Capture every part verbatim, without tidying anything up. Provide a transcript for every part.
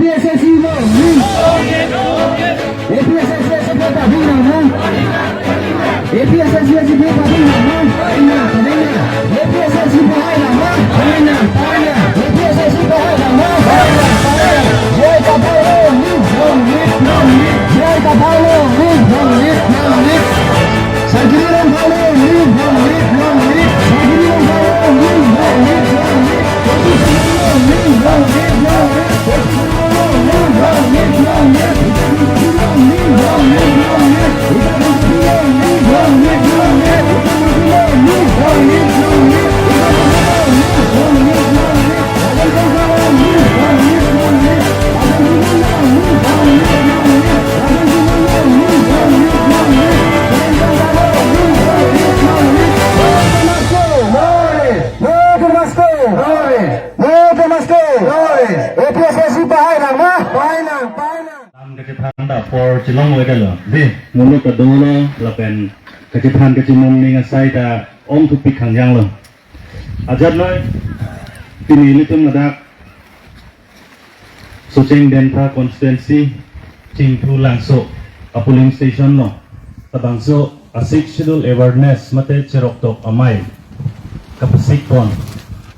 APHLC no, ni. APHLC ACP party no, no. APHLC ACP party no, no. Party no, party no. APHLC bahai no, no. Party no, party no. APHLC bahai no, no. Party no, party no. J I Kathar no, ni. Long live, long live. J I Kathar no, ni. Long live, long live. Sarkiri Rongphar no, ni. Long live, long live. Sarkiri Rongphar no, ni. Long live, long live. APHLC bahai nang ma? Bahai nang, bahai nang. Lam kachethan ta apor chelong lo kalo. Dei, muluk ta dolo, lapen kachethan kachimung ning asai ta ongthupi khangjang lo. Ajat noi, pini ilitum ladak Socheng Dhentha constituency, Chingthu Langso, a polling station lo. Labangso a Sixth Schedule awareness mate cheroktok amei kapasik pon,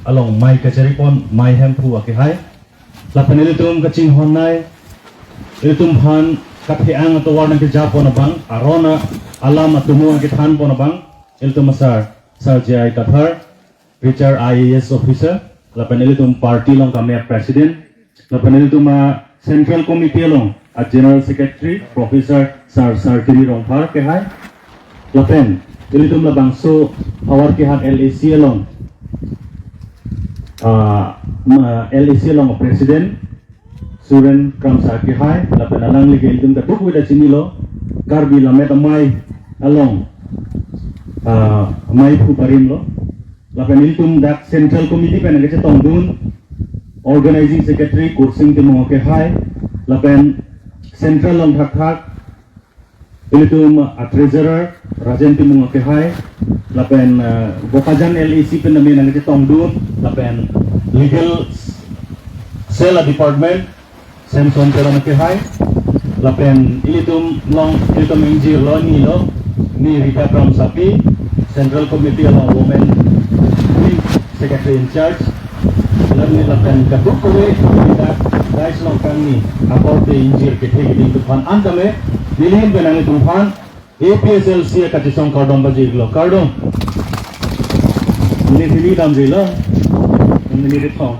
along mei kachari pon, mei Hemphu akehai. Lapen ilitum kachinghon nei, ilitum aphan kathe-ang atovar nangkeja pon abang, aron alam atomo nangkethan pon abang, ilitum asar, Sar J I Kathar, retired I A S officer, lapen ilitum party along kami a president, lapen ilitum a Central Committee along a General Secretary, Professor Sar Sarkiri Rongphar kehai, lapen ilitum labangso Howraghat L A C along, ah, ma, L A C along President Suren Kramsa kehai, lapen alangli ke ilitum ta duk weda chinilo, Karbi Lammet Amei along, ah, meiphu barim lo, lapen ilitum dak Central Committee pen nangkachetongdun, Organizing Secretary Kursing Timung kehai, lapen Central along thakthak, ilitum a Treasurer Rajen Timung kehai, lapen, eh, Bokajan L A C pen nami nangkachetongdun, lapen Legal Cell a Department, Samson Teron kehai, lapen ilitum along, ilitum ingjir lo, ni lo, ni Rita Kramsapi, Central Committee along Women Wing Secretary in charge, lapen lapen kadokave, Rita Dais along kangni, akorte ingjir kethe keding atum aphan an tame, neli ahin pen nanglitum aphan, APHLC akachesong kardom pajirlo, kardom. Neli hini damjilo, neli rithong.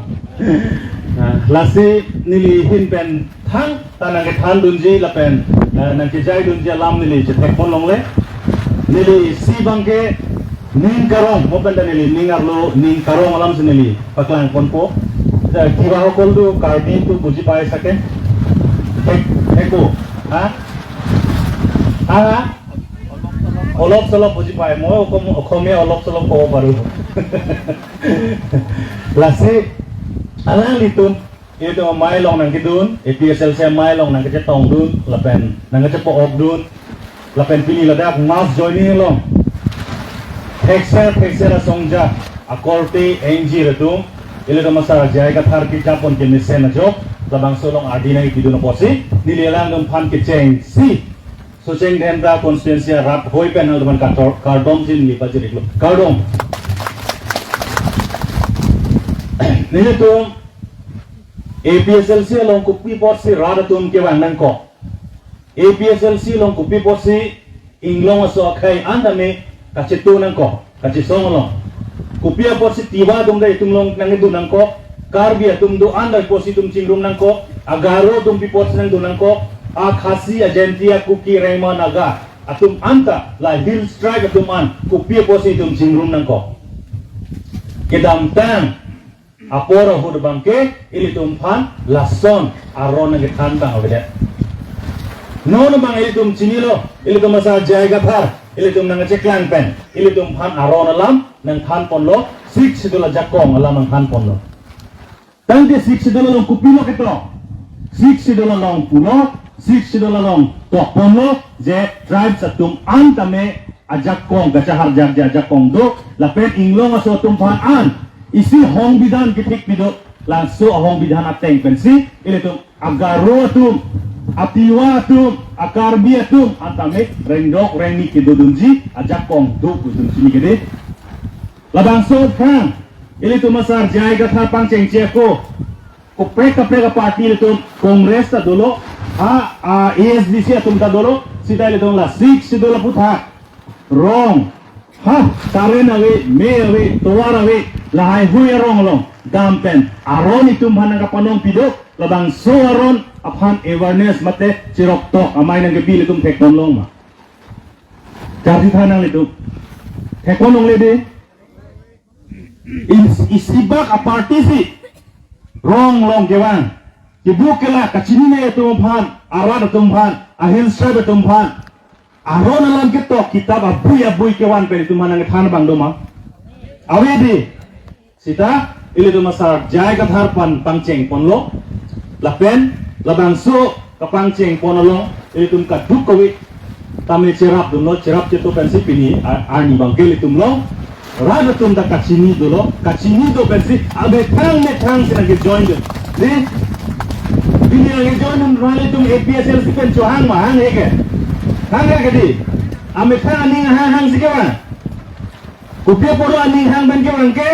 Ah, lasi neli ahin pen thangta nangkethandunji lapen, eh, nangkejaidunji alam neli chethek pon longle. Neli si abangke ning karong, mo pen ta neli ning arlo, ning karong alam si neli paklang ponpo. Eh, কিবা সকলতো Karbi তো বুজি পাইছাকে? Thek, theko, ha? Ha, ha? অলপ চলপ বুজি পায়। মই অসম-, অসমীয়া অলপ চলপ ক'ব পাৰোঁ। Lasi, alanglitum, ilitum amei along nangkedun, APHLC amei along nangkachetongdun, lapen nangkachepo-okdun, lapen pini ladak mass joining along thekser thekser asongja, akorte ingjir atum, ilitum asar J I Kathar keja pon kemesen ajok, labangso along ardi nangkipidun apotsi, neli alangtum aphan kechengsi, Socheng Dhentha constituency arat hoi pen nangtum aphan kator-, kardom si neli pajir-iklo. Kardom. Nelitum APHLC along kopi apotsi rat atum kevang nangkok. APHLC along kopi apotsi inglong aso akhei an tame kachetu nangkok. Kachesong along. Kopi apotsi Tiwa atum ta itum along nangkedun nangkok, Karbi atum do-an ta pi apotsi itum chingrum nangkok, a Garo atum pi apotsi nangdun nangkok, a Khasi, a Jaintia, Kuki, Rengma, Naga atum anta, la Hills Tribe atum an, kopi apotsi itum chingrum nangkok. Kedamtang apor ahut abangke ilitum aphan lason aron nangkethan abang avedet. Non abang ilitum chinilo, ilitum asar J I Kathar, ilitum nangkacheklang pen, ilitum aphan aron alam nangthan ponlo, Sixth Schedule ajakong alam nangthan ponlo. Tangte Sixth Schedule along kopilo ketok? Sixth Schedule along pulo, Sixth Schedule along tok ponlo, je tribes atum an tame ajakong, kachaharjakji ajakong do, lapen inglong aso atum aphan an isi hong bidan kethik pido, Laso ahong bidhan ateng pensi ilitum aGaro atum, aTiwa atum, aKarbi atum anta me rengdok rengni kedodunji ajakong do pu itum chini kedi. Labangso aphrang ilitum asar J I Kathar pangchengche ako, kaprek kaprek aparty ilitum, Congress ta dolo, a, a, A S D C atum ta dolo, sita ilitum la Sixth Schedule aputhak rong, ha, current ave, mei ave, tovar ave, lahai hui arong along dam pen aron itum aphan nangkapanong pido, labangso aron aphan awareness mate cheroktok amei nangkepi ilitum thekpon long ma? Charji tha nanglitum. Thekpon longle dei. Is-, isibak aparty si rong along kevang, kebuk kelak kachinine atum aphan, arat atum aphan, a-hill tribe atum aphan aron alam ketok, kitap abui abui kevan pen itum aphan nangkethan abang do ma? Ave dei. Sita ilitum asar J I Kathar aphan pangchengponlo. Lapen labangso kapangchengpon along ilitum kadokave tame cherapdunlo, cherap cheto pensi pini a-, arni abangke ilitum along rat atum ta kachini dolo, kachini do pensi amethang methang si nangkejoin dun. Dei, pini nangkejoin dun ra ilitum A P H L C pen chohang ma, hanghe ke? Hanghe ke dei? Amethang aning hang hang si kevang. Kopi apotlo aning hang pen kevang ke?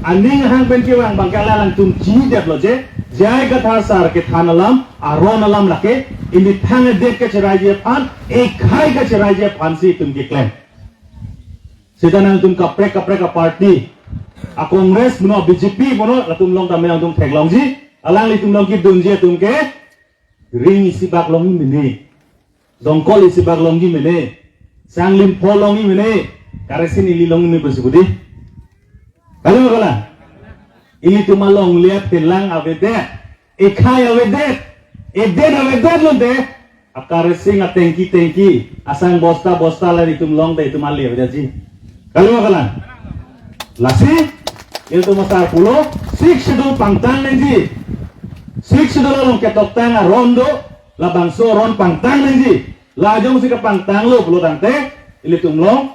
Aning hang pen kevang abangke alangtum chinidetlo je, J I Kathar sar kethan alam, aron alam lake imethang edet kacheraiji aphan, ekhai kacheraiji aphansi itum keklem. Sita nangtum kaprek kaprek aparty, a-Congress puno, B J P puno, latum along tame nangtum theklongji, alanglitum along kedunji atum ke ring isibak longji mene, Dongkol isibak longji mene, Sanglim pho longji mene, Karasin ili longji mene pusi pu dei. Kali ma kalang? Ilitum along liat telang avedet, ekhai avedet, edet avedetlo dei. A-kerosene atengki tengki, asang bosta bosta la itum along ta itum ale avedetji. Kali ma kalang? Lasi ilitum asar pulo, Sixth Schedule pangtang nangji. Sixth Schedule along ketoktang aron do, labangso aron pangtang nangji. La jongsi kapangtanglo pulo tangte, ilitum along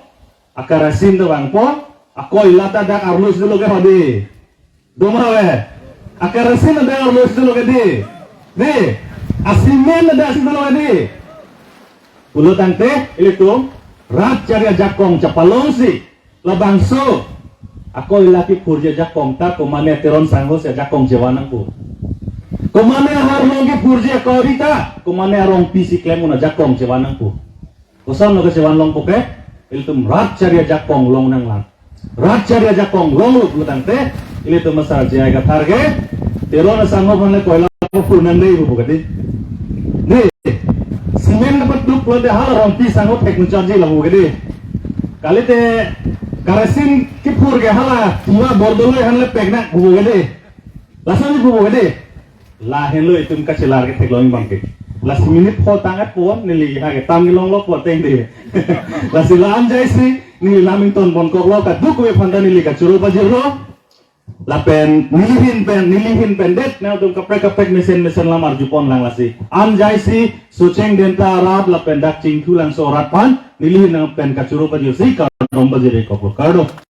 a-kerosene ta vangpo, a-koila ta dak arlo si dolo ke ho dei. Do ma ave? A-kerosene ta dak arlo si dolo ke dei. Dei, a-cement ta dak si dolo ke dei. Pulo tangte ilitum rat chari ajakong chepalongsi, labangso a-koila kephurji ajakong ta komane Teron sangho si ajakong chevan nangpo? Komane ahar along kephurji a-kauri ta komane arongpi si klem un ajakong chevan nangpo? Kosonlo kechevan longpo ke? Ilitum rat chari ajakong long nanglang. Rat chari ajakong longlo pulo tangte, ilitum asar J I Kathar ke Teron asangho aphan le koila kephur nang dei pu ke dei. Dei, cement kepatuk pulote hala rongpi sangho thek muchotji lapu ke dei. Kalite kerosene kephur ke hala Tiwa Bordoloi aphan le pek nang pu ke dei. Lason pu ke dei. Lahenlo itum kachelar ketheklong abangke. Lasi minute pho tang-et pon, neli ha ketam kelonglo pon ateng dei. Lasi la-an jaisi neli lam ingtonponkoklo, kadokave aphan ta neli kachoro pajirlo. Lapen neli ahin pen, neli ahin pen det nangtum kaprek kaprek mesen mesen lam arjupon lang lasi. An jaisi Socheng Denta arat lapen dak Chingthulangso arat aphan neli ahin pen kachoro pajirsi kardom pajirkoklo, kardom.